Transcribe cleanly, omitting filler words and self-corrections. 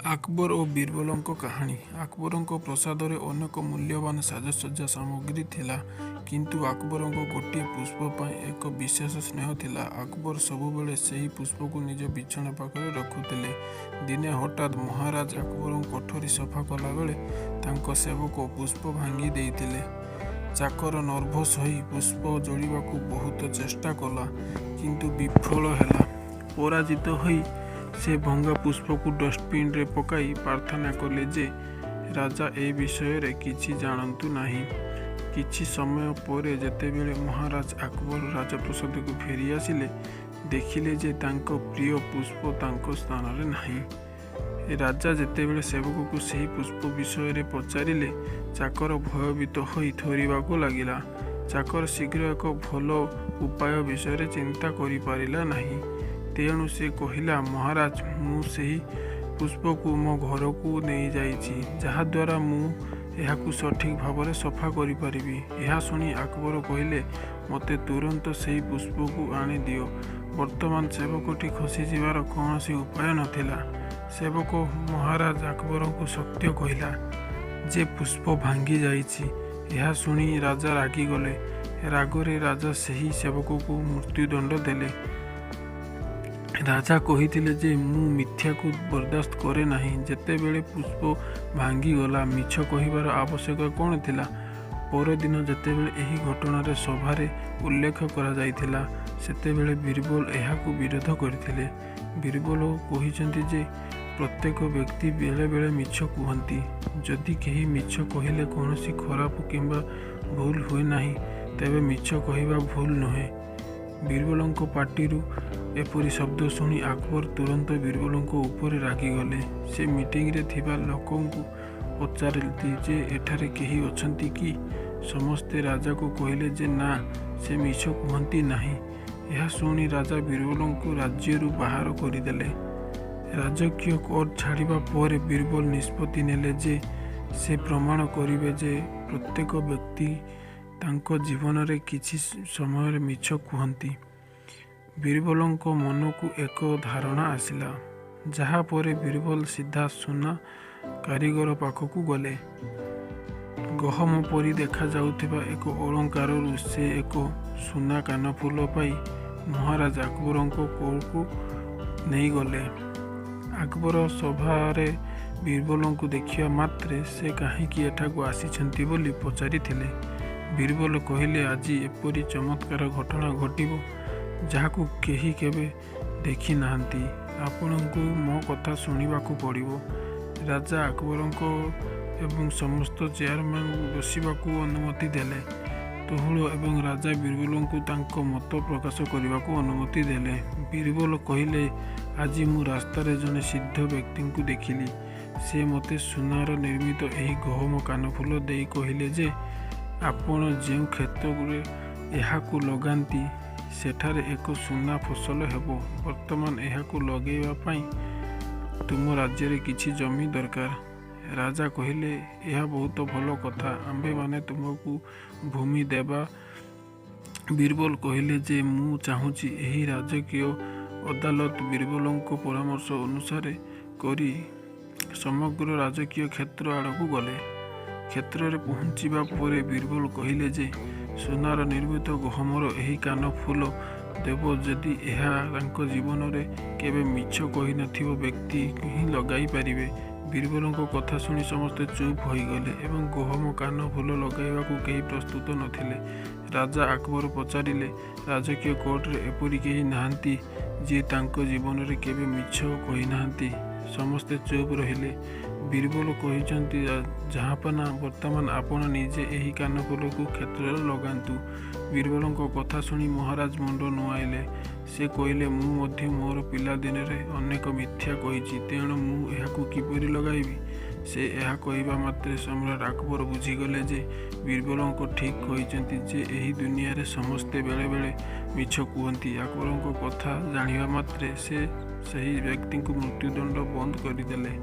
ଆକବର ଓ ବୀରବଲଙ୍କ କାହାଣୀ। ଆକବରଙ୍କ ପ୍ରାସାଦରେ ଅନେକ ମୂଲ୍ୟବାନ ସାଜସଜ୍ଜା ସାମଗ୍ରୀ ଥିଲା। କିନ୍ତୁ ଆକବରଙ୍କ ଗୋଟିଏ ପୁଷ୍ପ ପାଇଁ ଏକ ବିଶେଷ ସ୍ନେହ ଥିଲା। ଆକବର ସବୁବେଳେ ସେହି ପୁଷ୍ପକୁ ନିଜ ବିଛଣା ପାଖରେ ରଖୁଥିଲେ। ଦିନେ ହଠାତ୍ ମହାରାଜ ଆକବରଙ୍କ କୋଠରୀ ସଫା କଲାବେଳେ ତାଙ୍କ ସେବକ ପୁଷ୍ପ ଭାଙ୍ଗି ଦେଇଥିଲେ। ଚାକର ନର୍ଭସ ହୋଇ ପୁଷ୍ପ ଯୋଡ଼ିବାକୁ ବହୁତ ଚେଷ୍ଟା କଲା, କିନ୍ତୁ ବିଫଳ ହେଲା। ପରାଜିତ ହୋଇ ସେ ଭଙ୍ଗା ପୁଷ୍ପକୁ ଡଷ୍ଟବିନରେ ପକାଇ ପ୍ରାର୍ଥନା କଲେ ଯେ ରାଜା ଏ ବିଷୟରେ କିଛି ଜାଣନ୍ତୁ ନାହିଁ। କିଛି ସମୟ ପରେ ଯେତେବେଳେ ମହାରାଜ ଆକବର ରାଜପ୍ରାସାଦକୁ ଫେରି ଆସିଲେ, ଦେଖିଲେ ଯେ ତାଙ୍କ ପ୍ରିୟ ପୁଷ୍ପ ତାଙ୍କ ସ୍ଥାନରେ ନାହିଁ। ରାଜା ଯେତେବେଳେ ସେବକକୁ ସେହି ପୁଷ୍ପ ବିଷୟରେ ପଚାରିଲେ, ଚାକର ଭୟଭୀତ ହୋଇ ଥରିବାକୁ ଲାଗିଲା। ଚାକର ଶୀଘ୍ର ଏକ ଭଲ ଉପାୟ ବିଷୟରେ ଚିନ୍ତା କରିପାରିଲା ନାହିଁ। ତେଣୁ ସେ କହିଲା, ମହାରାଜ, ମୁଁ ସେହି ପୁଷ୍ପକୁ ମୋ ଘରକୁ ନେଇଯାଇଛି, ଯାହାଦ୍ୱାରା ମୁଁ ଏହାକୁ ସଠିକ୍ ଭାବରେ ସଫା କରିପାରିବି। ଏହା ଶୁଣି ଆକବର କହିଲେ, ମୋତେ ତୁରନ୍ତ ସେହି ପୁଷ୍ପକୁ ଆଣି ଦିଅ। ବର୍ତ୍ତମାନ ସେବକଟି ଖସିଯିବାର କୌଣସି ଉପାୟ ନଥିଲା। ସେବକ ମହାରାଜ ଆକବରଙ୍କୁ ସତ୍ୟ କହିଲା ଯେ ପୁଷ୍ପ ଭାଙ୍ଗି ଯାଇଛି। ଏହା ଶୁଣି ରାଜା ରାଗିଗଲେ। ରାଗରେ ରାଜା ସେହି ସେବକକୁ ମୃତ୍ୟୁଦଣ୍ଡ ଦେଲେ। ରାଜା କହିଥିଲେ ଯେ ମୁଁ ମିଥ୍ୟାକୁ ବରଦାସ୍ତ କରେ ନାହିଁ। ଯେତେବେଳେ ପୁଷ୍ପ ଭାଙ୍ଗିଗଲା, ମିଛ କହିବାର ଆବଶ୍ୟକ କ'ଣ ଥିଲା? ପରଦିନ ଯେତେବେଳେ ଏହି ଘଟଣାରେ ସଭାରେ ଉଲ୍ଲେଖ କରାଯାଇଥିଲା, ସେତେବେଳେ ବୀରବଲ ଏହାକୁ ବିରୋଧ କରିଥିଲେ। ବୀରବଲ କହିଛନ୍ତି ଯେ ପ୍ରତ୍ୟେକ ବ୍ୟକ୍ତି ବେଳେବେଳେ ମିଛ କୁହନ୍ତି। ଯଦି କେହି ମିଛ କହିଲେ କୌଣସି ଖରାପ କିମ୍ବା ଭୁଲ ହୁଏ ନାହିଁ, ତେବେ ମିଛ କହିବା ଭୁଲ ନୁହେଁ। ବୀରବଲଙ୍କ ପାଟିରୁ ଏପରି ଶବ୍ଦ ଶୁଣି ଆକବର ତୁରନ୍ତ ବୀରବଲଙ୍କ ଉପରେ ରାଗିଗଲେ। ସେ ମିଟିଂରେ ଥିବା ଲୋକଙ୍କୁ ପଚାରିଲେ ଯେ ଏଠାରେ କେହି ଅଛନ୍ତି କି? ସମସ୍ତେ ରାଜାକୁ କହିଲେ ଯେ ନା, ସେ ମିଛ କୁହନ୍ତି ନାହିଁ। ଏହା ଶୁଣି ରାଜା ବୀରବଲଙ୍କୁ ରାଜ୍ୟରୁ ବାହାର କରିଦେଲେ। ରାଜକୀୟ କୋର୍ଟ ଛାଡ଼ିବା ପରେ ବୀରବଲ ନିଷ୍ପତ୍ତି ନେଲେ ଯେ ସେ ପ୍ରମାଣ କରିବେ ଯେ ପ୍ରତ୍ୟେକ ବ୍ୟକ୍ତି ତାଙ୍କ ଜୀବନରେ କିଛି ସମୟରେ ମିଛ କୁହନ୍ତି। ବୀରବଲଙ୍କ ମନକୁ ଏକ ଧାରଣା ଆସିଲା, ଯାହା ପରେ ବୀରବଲ ସିଧା ସୁନା କାରିଗର ପାଖକୁ ଗଲେ। ଗହମ ପରି ଦେଖାଯାଉଥିବା ଏକ ଅଳଙ୍କାରରୁ ସେ ଏକ ସୁନା କାନଫୁଲ ପାଇ ମହାରାଜ ଆକବରଙ୍କ କୋର୍ଟକୁ ନେଇଗଲେ। ଆକବର ସଭାରେ ବୀରବଲଙ୍କୁ ଦେଖିବା ମାତ୍ରେ ସେ କାହିଁକି ଏଠାକୁ ଆସିଛନ୍ତି ବୋଲି ପଚାରିଥିଲେ। ବୀରବଲ କହିଲେ, ଆଜି ଏପରି ଚମତ୍କାର ଘଟଣା ଘଟିବ, ଯାହାକୁ କେହି କେବେ ଦେଖିନାହାନ୍ତି। ଆପଣଙ୍କୁ ମୋ କଥା ଶୁଣିବାକୁ ପଡ଼ିବ। ରାଜା ଆକବରଙ୍କ ଏବଂ ସମସ୍ତ ଚେୟାରମ୍ୟାନ୍ ବସିବାକୁ ଅନୁମତି ଦେଲେ। ତହୁଳ ଏବଂ ରାଜା ବୀରବଲଙ୍କୁ ତାଙ୍କ ମତ ପ୍ରକାଶ କରିବାକୁ ଅନୁମତି ଦେଲେ। ବୀରବଲ କହିଲେ, ଆଜି ମୁଁ ରାସ୍ତାରେ ଜଣେ ସିଦ୍ଧ ବ୍ୟକ୍ତିଙ୍କୁ ଦେଖିଲି। ସେ ମୋତେ ସୁନାର ନିର୍ମିତ ଏହି ଗହମ କାନଫୁଲ ଦେଇ କହିଲେ ଯେ ଆପଣ ଯେଉଁ କ୍ଷେତ୍ରରେ ଏହାକୁ ଲଗାନ୍ତି, ସେଠାରେ ଏକ ସୁନା ଫସଲ ହେବ। ବର୍ତ୍ତମାନ ଏହାକୁ ଲଗାଇବା ପାଇଁ ତୁମ ରାଜ୍ୟରେ କିଛି ଜମି ଦରକାର। ରାଜା କହିଲେ, ଏହା ବହୁତ ଭଲ କଥା, ଆମ୍ଭେମାନେ ତୁମକୁ ଭୂମି ଦେବା। ବୀରବଲ କହିଲେ ଯେ ମୁଁ ଚାହୁଁଛି ଏହି ରାଜକୀୟ ଅଦାଲତ ବୀରବଲଙ୍କ ପରାମର୍ଶ ଅନୁସାରେ କରି ସମଗ୍ର ରାଜକୀୟ କ୍ଷେତ୍ର ଆଡ଼କୁ ଗଲେ। କ୍ଷେତ୍ରରେ ପହଞ୍ଚିବା ପରେ ବୀରବଲ କହିଲେ ଯେ ସୁନାର ନିର୍ମିତ ଗହମର ଏହି କାନଫୁଲ ଦେବ ଯଦି ଏହା ତାଙ୍କ ଜୀବନରେ କେବେ ମିଛ କହିନଥିବା ବ୍ୟକ୍ତି ହିଁ ଲଗାଇ ପାରିବେ। ବୀରବଲଙ୍କ କଥା ଶୁଣି ସମସ୍ତେ ଚୁପ୍ ହୋଇଗଲେ ଏବଂ ଗହମ କାନଫୁଲ ଲଗାଇବାକୁ କେହି ପ୍ରସ୍ତୁତ ନଥିଲେ। ରାଜା ଆକବର ପଚାରିଲେ, ରାଜକୀୟ କୋର୍ଟରେ ଏପରି କେହି ନାହାନ୍ତି ଯିଏ ତାଙ୍କ ଜୀବନରେ କେବେ ମିଛ କହିନାହାନ୍ତି? ସମସ୍ତେ ଚୁପ୍ ରହିଲେ। ବୀରବଲ କହିଛନ୍ତି, ଜାହାପନା, ବର୍ତ୍ତମାନ ଆପଣ ନିଜେ ଏହି କାନଫୁଲକୁ କ୍ଷେତ୍ରରେ ଲଗାନ୍ତୁ। ବୀରବଲଙ୍କ କଥା ଶୁଣି ମହାରାଜ ମୁଣ୍ଡ ନୁଆଁଇଲେ। ସେ କହିଲେ, ମୁଁ ମଧ୍ୟ ମୋର ପିଲାଦିନରେ ଅନେକ ମିଥ୍ୟା କହିଛି, ତେଣୁ ମୁଁ ଏହାକୁ କିପରି ଲଗାଇବି? ସେ ଏହା କହିବା ମାତ୍ରେ ସମ୍ରାଟ ଆକବର ବୁଝିଗଲେ ଯେ ବୀରବଲଙ୍କ ଠିକ୍ କହିଛନ୍ତି ଯେ ଏହି ଦୁନିଆରେ ସମସ୍ତେ ବେଳେବେଳେ ମିଛ କୁହନ୍ତି। ଆକବରଙ୍କ କଥା ଜାଣିବା ମାତ୍ରେ ସେ ସେହି ବ୍ୟକ୍ତିଙ୍କୁ ମୃତ୍ୟୁଦଣ୍ଡ ବନ୍ଦ କରିଦେଲେ।